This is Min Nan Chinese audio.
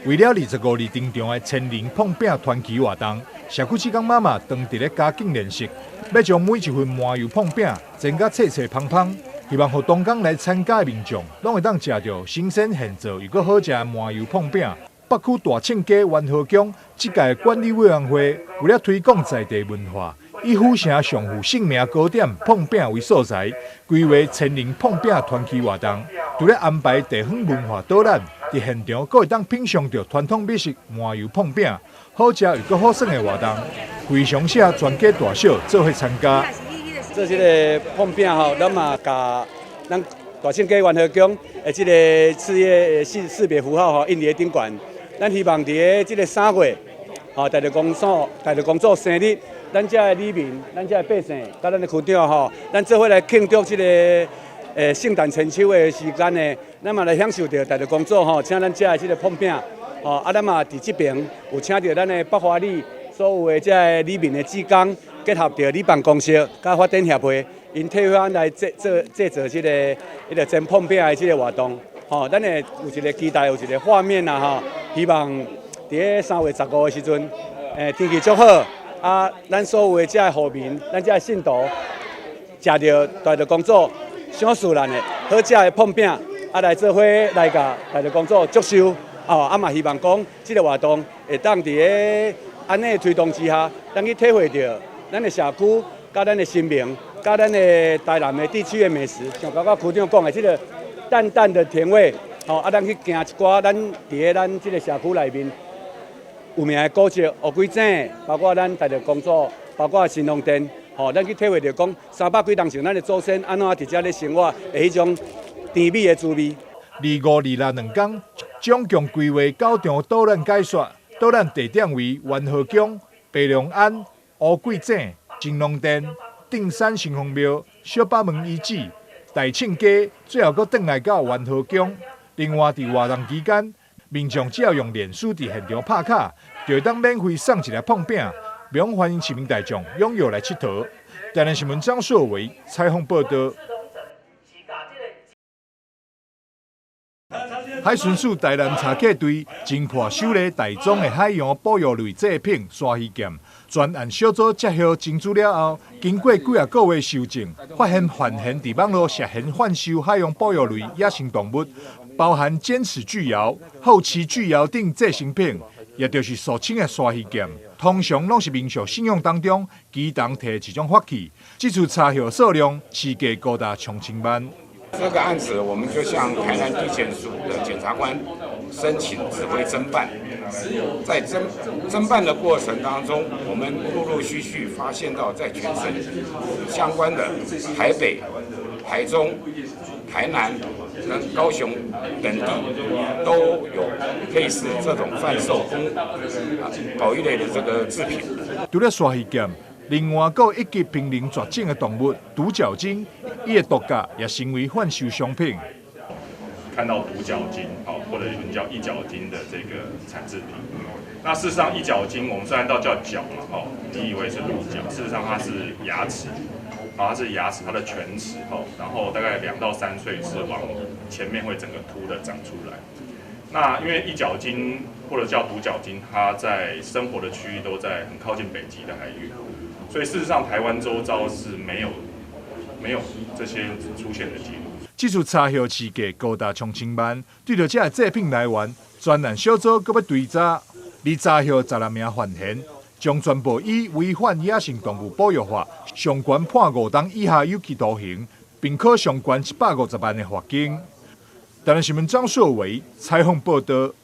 為了25日登場的千人膨餅傳奇活動，社區志工媽媽當佇咧加緊練習，欲將每一份麻油膨餅煎甲脆脆芳芳，希望予當工來參加的民眾攏會當食著新鮮現做又閣好食的麻油膨餅。北區大聖街元和宮這屆管理委員會為了推廣在地文化，以府城上負盛名糕點膨餅為素材，規劃千人膨餅傳奇活動。除了安排地方文化導覽，佇現場閣會當品嚐著傳統美食麻油膨餅，好食又閣好耍的活動，非常適合全家大小做伙參加。做這個膨餅吼，咱嘛共咱大聖街元和宮的這個事業識別符號吼印佇咧頂懸。咱希望佇咧這個3月，吼，大著公祖、大著公祖生日，咱遮的里民、咱遮的百姓，佮咱的區長吼，咱做伙來慶祝這個聖誕千秋的時間呢，咱嘛來享受著大著公祖吼，請咱遮的這個膨餅，吼，啊，咱嘛佇這爿有請著咱的北華里所有的遮个里民的志工，結合著里辦公室佮發展協會，𪜶替咱來製作製作這個彼個煎膨餅的這個活動，吼，咱會有一個期待，有一個畫面啦，吼，希望佇咧3月15的時陣，天氣足好，啊，咱所有的遮个戶民，咱遮个信徒，食著大著公祖賞賜咱的好食的膨餅，啊，來做伙來共大著公祖祝壽，哦，啊嘛希望講這個活動會當佇咧按呢推動之下，咱去體會著咱的社區、佮咱的神明、佮咱的台南的地區的美食，像剛剛區長講的這個淡淡的甜味，吼，啊，咱去行一寡咱佇咧咱這個社區內面有名的古蹟，烏龜井，包括咱大著公祖，包括神農殿，吼，咱去體會著講三百幾年前咱的祖先按怎佇遮咧生活的彼種甜美的滋味。二五、二六兩工，總共規劃九場導覽解說，導覽地點為元和宮、白龍庵、烏龜井、神農殿、鎮山神皇廟、小北門遺址、大聖街，最後閣轉來到元和宮。另外，佇活動期間，民眾只要用臉書佇現場拍卡，就會當免費送一粒膨餅，並歡迎市民大眾踴躍來𨑨迌。台南新聞張碩偉採訪報導。海巡署台南查課隊偵破首例大宗的海洋保育類製品鯊魚劍，專案小組接獲情資了後，經過幾仔個月搜證，發現犯嫌佇網路涉嫌販售海洋保育類野生動物，包含尖齒巨鰩、厚鰭巨鰩等製成品，也就是俗稱的鯊魚劍，通常攏是民俗信仰當中乩童提的一種法器。這次查獲數量市價高達上千萬。這個案子，我們就向台南地檢署的檢察官申請指揮偵辦。在偵辦的過程當中，我們陸陸續續發現到，在全省相關的台北、台中、台南跟高雄等地都有類似這種販售公保育類的這個製品。除了鯊魚劍，另外閣一級瀕臨絕種的動物獨角鯨，伊的獨角也成為販售商品。看到獨角鯨，或者有人叫一角鯨的這個產製品。那事實上，一角鯨我們雖然都叫角嘛，你以為是鹿角，事實上它是牙齒，它是牙齒，它的犬齒，然後大概2到3歲是往前面會整個凸的長出來。那因為一角鯨或者叫獨角鯨，它在生活的區域都在很靠近北極的海域。所以事實上，台灣周遭是沒有這些出現的記錄。這次查獲市價高達上千萬，對著這个製品來源，專案小組閣欲追查，而查獲16名犯嫌，將全部以違反野生動物保育法，上懸判5冬以下有期徒刑，並科上懸150萬的罰金。台南新聞張碩偉採訪報導。